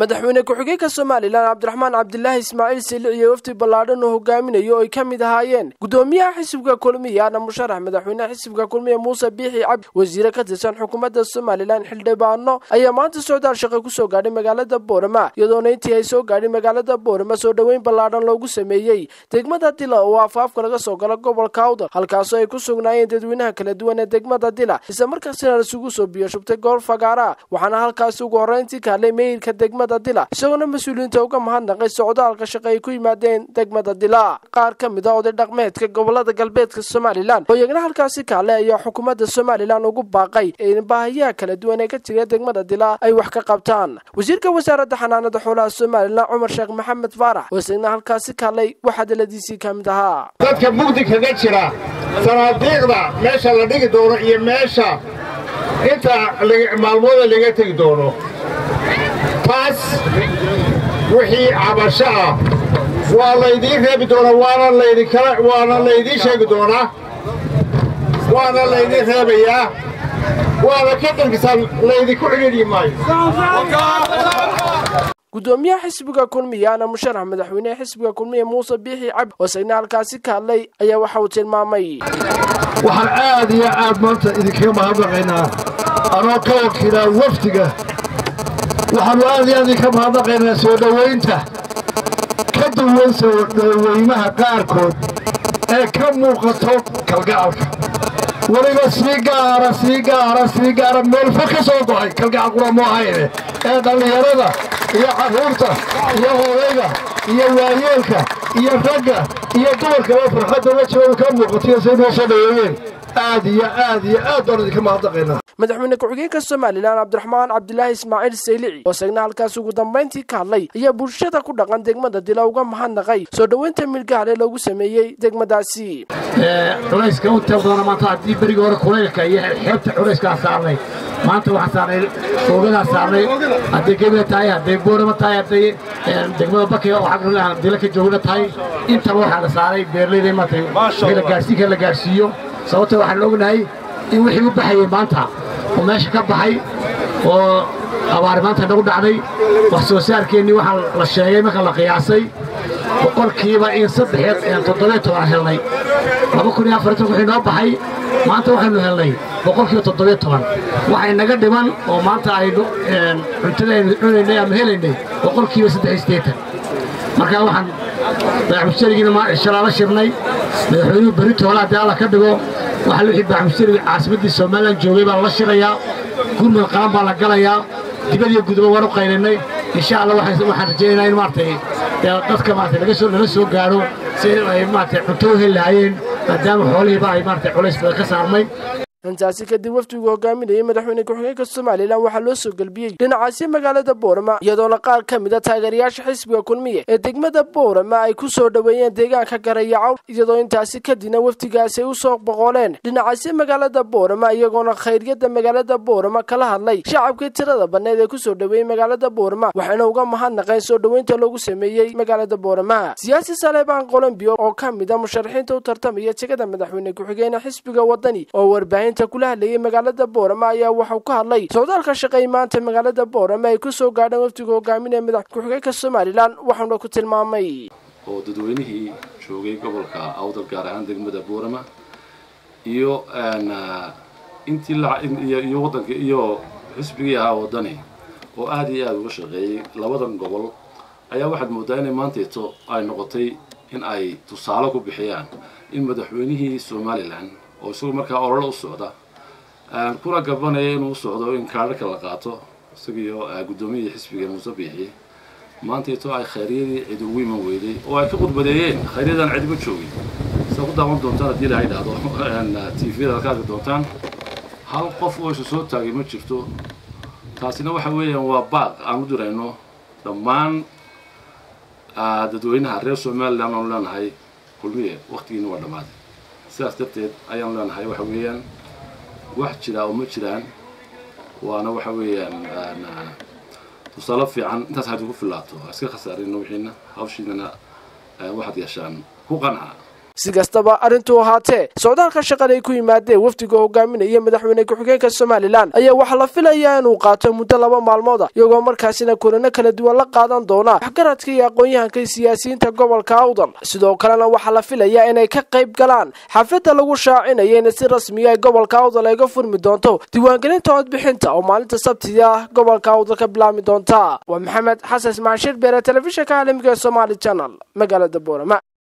Madaxweyne ku-xigeenka Somaliland Cabdiraxmaan Cabdilaahi Ismaaciil Silic iyo wafdi ballaadhan uu hogaaminayo oo ay ka mid ahaayeen gudoomiyaha xisbiga Kulmiye ana musharax madaxweynaha xisbiga Kulmiye Muuse Biixi Cabdi, wasiire ka tirsan xukuumadda Somaliland, xildhibaano ayaa maanta socdaal shaqo kusoo gaadhay magaalada Boorama, iyadoona intii ay soo gaadhay magaalada Boorama soo dhoweyn ballaadhan loogu sameeyey degmada Dila oo afaafka laga soo galo gobolka Awdal, halkaasoo ay ku sugnaayeen dadweynaha kala duwan ee degmada Dila, isla markaasina isugu soo biyo shubtay goob fagaara. Waxaana halkaasi ugu horreyntii ka hadlay meeyirka degmada Dila, isagoona mas-uuliyiinta uga mahadnaqay socdaalka shaqo ay ku yimaadeen degmada Dila. Qaar ka mid a oday dhaqmeedka gobolada galbeedka Somaliland oo iyagana halkaasi ka hadlay ayaa xukuumadda Somaliland ugu baaqay in baahiyaha kala duwan ee ka jira degmada Dila ay wax ka qabtaan. Wasiirka wasaaradda xanaanada xoolaha Somaliland Cumar Sheekh Maxamed Faarax oo isagna halkaasi ka hadlay waxaa hadaladiisii ka mid ahaa: Dadka mugdi kaga jira sanaadiiqda meesha la dhigi doono iyo meesha inta maalmooda laga tegi doono, taas wixii cabasho ah waa laydiin reebi doonaa, waana laydiin sheegi doonaa, waana laydiin reebayaa, waana ka dalkisaan, laydinku cidhiidhi maayo. Gudoomiyaha xisbiga Kulmiye ana musharax madaxweyneha xisbiga Kulmiye Muuse Biixi Cabdi oo isagna halkaasi ka hadlay ayaa waxa uu tilmaamay: Waxaan aad iyo aad maanta idinkaga mahadnaqaynaa, anoo ka wakiilaa wafdiga, waxaannu aad iyo aad idinka mahadnaqaynaa soo dhowaynta ka duwan soo dhoweymaha qaarkood ee ka muuqato kalgacalka, weliba sii gaara, sii gaara, sii gaara, meel fog ka soo go'ay kalgacal qura mu ahayne, ee dhallinyarada iyo carruurta iyo odayga iyo waayeelka iyo ragga iyo dumarkaba farxadda wejigooda ka muuqatiyo say noo soo dhoweeyeen. Aad iyo aad iyo aad baan idinka mahadnaqaynaa. Madaxweyne ku-xigeenka Somaliland Cabdiraxmaan Cabdilaahi Ismaaciil Saylici oo isagna halkaas ugu dambayntii ka hadlay ayaa bulshada ku dhaqan degmada Dila uga mahadnaqay soo dhoweynta milgahale loogu sameeyey degmadaasi. Culayska inta badan maanta, haddii berigii hore kulaylka iyo xeebta culayskaa saarnay, maanta waxaan saarnay oogadaa saarnay, hadday Gebila tahay, hadday Boorama tahay, hadday degmada Bakiga oo xagga Dila ka joogna tahay, intaba waxaa la saaray beerleyda maartay wixii la gaarsiin kara la gaarsiiyo, sababtoo waxaan ognahay in wixii u baxayay maanta oo meesha ka baxay oo abaari maanta nagu dhacday. Wax soo saarkeennii waxaa la sheegay marka la qiyaasay 1% in 3 17 helnay 2014 wixii noo baxay. Maanta waxaynu helnay 17%. Waxay naga dhiman oo maanta aynu cuntada aynu cunaynay ama helaynay 83%. Marka waxaan baaxmushterigiina shalaa la shirnay madaxweynuhu, berito hole haddii Alla ka dhigo waxa wixii baaxmushteri caasimaddii Somaliland joogay baa la shirayaa, gurmud qaran baa la galayaa, dibad iyo guduba waan u qaylinay. Insha Allah waxaan rajaynaynaa in maaragtay dadka maaragtay laga soo lala soo gaaro si ay maaragtay cunto u heli lahaayeen, maadaama xoolihiiba ay maaragtay culays badan ka saarmay. Intaasi kadib wafdigu hogaaminayay madaxweyne ku-xigeenka Somaliland waxaa loo soo gelbiyey dhinacaasi magaalada Boorama, iyadoona qaar ka mid a taageerayaasha xisbiga Kulmiye ee degmada Boorama ay ku soo dhoweeyeen deegaanka Garayacow, iyadoo intaasi kadibna wafdigaasi ay usoo boqoleen dhinacaasi magaalada Boorama, iyagoona khayryada magaalada Boorama kala hadlay shacabkii tirada badneed ee kusoo dhoweeyey magaalada Boorama, waxayna uga mahadnaqeen soo dhoweynta loogu sameeyey magaalada Boorama. Siyaasi Saleebaan Qolombiyo oo ka mid a musharaxiinta u tartamaya jegada madaxweyne ku-xigeenka xisbiga Wadani oo warbaahinta kula hadlayay magaalada Boorama ayaa waxau ka hadlay socdaalka shaqay maanta magaalada Boorama ay ku soo gaadheen wafdiga hogaaminaya madax ku-xigeenka Somaliland, waxauna ku tilmaamay: Oo dadweynihii joogay gobolka Awdal, gaar ahaan degmada Boorama, iyo intii iyo waddanka iyo xisbigii ahaa Waddani oo aad iyo aada uga shaqeeyey labadan gobol, ayaa waxaad mooddaa inay maanteeto ay noqotay in ay tusaale ku bixiyaan in madaxweynihii Somaliland oo isagu markaa olole u socda, kuna gabanaya inuu u socdo in kaadhaka la qaato, isagiyo guddoomiyihii xisbiga Muuse Biixi, maanteeto ay khayryadii cid ugu iman weyday oo ay ka khudbadeeyeen khayryadan cidma joogin. Saa ku daawan doontaan haddii Ilaha idhaahdo TV-yada ka arki doontaan, hal qof oo isu soo taagay ma jirto. Taasina waxa weeyaan waa baaq aan u dirayno dhammaan dadweynaha reer Somaliland aanu leenahay: Kulmiye waktigiina waa dhammaaday. Sidaas darteed ayaanu leenahay waxa weeyaan wax jiraa oo ma jiraan, waana waxa weeyaan tusaale fiican. Intaas haddii ku filaato ha iska khasaarina wixiina, hawshiinana waxaad yeeshaan ku qanca. Si kastaba arrintuu ahaatee, socdaalka shaqan ay ku yimaadeen wafdiga hogaaminaya madaxweyne ku-xigeenka Somalilan ayaa waxaa la filayaa inuu qaato muddo 2 maalmood ah, iyagoo markaasina kulano kala duwan la qaadan doona waxgaradka iyo aqoon-yahanka siyaasiyiinta gobolka Awdal. Sidoo kalena waxaa la filayaa inay ka qayb galaan xafladda lagu shaacinayo in si rasmiya ay gobolka Awdal ay ga furmi doonto diiwaangelinta codbixinta oo maalinta Sabtida ah gobolka Awdal ka bilaabmi doonta. Waa Maxamed Xasan Ismaaciil Beere, telefishinka caalamiga ee Somali Channel, magaalada Boorama.